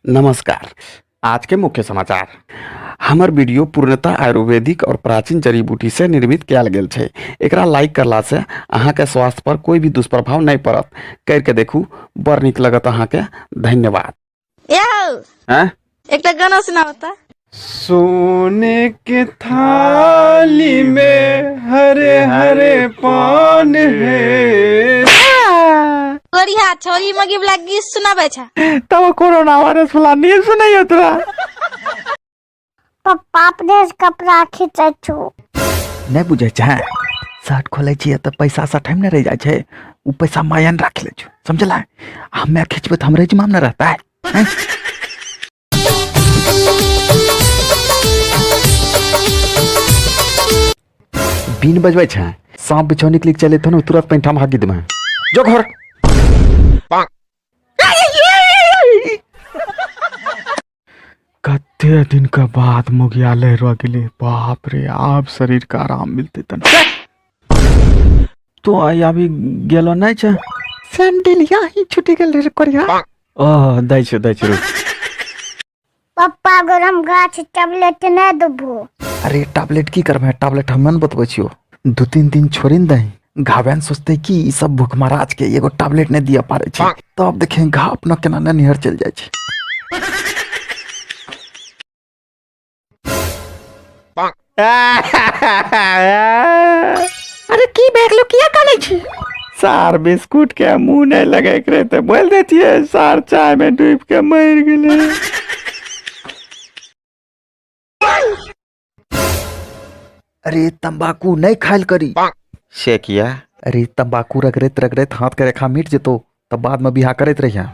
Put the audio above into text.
नमस्कार। आज के मुख्य समाचार। हमर वीडियो पूर्णतः आयुर्वेदिक और प्राचीन जड़ी बूटी से निर्मित कयल गेल छै। एकरा लाइक करला से अहाँ के स्वास्थ्य पर कोई भी दुष्प्रभाव नहीं पड़त। कर के देखू, बड़ नीक लगत अहाँ के। धन्यवाद। यौ हैं? एकटा गाना सुनाओ त। सोने के थाली में हरे हरे पान है। गोरिया छोरी मगी वाला गीत सुनाबै छ। तब कोरोना वायरस वाला नहीं सुनाइयो तोरा। पप्पा अपने से कपड़ा खींचै छौ। नहीं बुझै छै, शर्ट खोलै छियै तऽ पैसा सठैमे ने रहि जाइ छै, ओ पैसा मायन राखि लै छौ, समझलै? हमे खिचबै तऽ हमरे जिम्मामे ने रहतै। हैं? बीन बजबै छै, साँप बिछौ निकलि के चलि एतौ ने, तुरंत पैंठामे हाकि देबै। जो घर। कते दिन के बाद मुगिया लहरो गेलै, बाप रे, आब शरीर के आराम मिलतै तन। तो आई अभी गेलो नहीं छै, सैंडल यहीं छूटि गेल रे कोरिया। ओ दै छौ, दै छौ, रुक। पप्पा गरम गाछ टैबलेट नहि देबो। अरे टैबलेट की करबै, टैबलेट हमे ने बतबै छियौ, 2-3 दिन छोड़ि ने दही, घावे ने सोचते कि ई सब भूखमराज के एगो टैबलेट नहि दिअ पारै छै, तब देखे घाव अपना केना ने निहर चलि जाइ छै। अरे की भए गेलो, किया कानै छी? सार बिस्कुट के मुंह नहीं लगे के रहे तो बोल देतिए सार चाय में डूब के मर गेले। अरे तंबाकू नहीं खायल करी। से किया? अरे तंबाकू रगड़ैत रगड़ैत हाथ के रेखा मिट जेतो, तब बाद में बियाह करैत रहिया।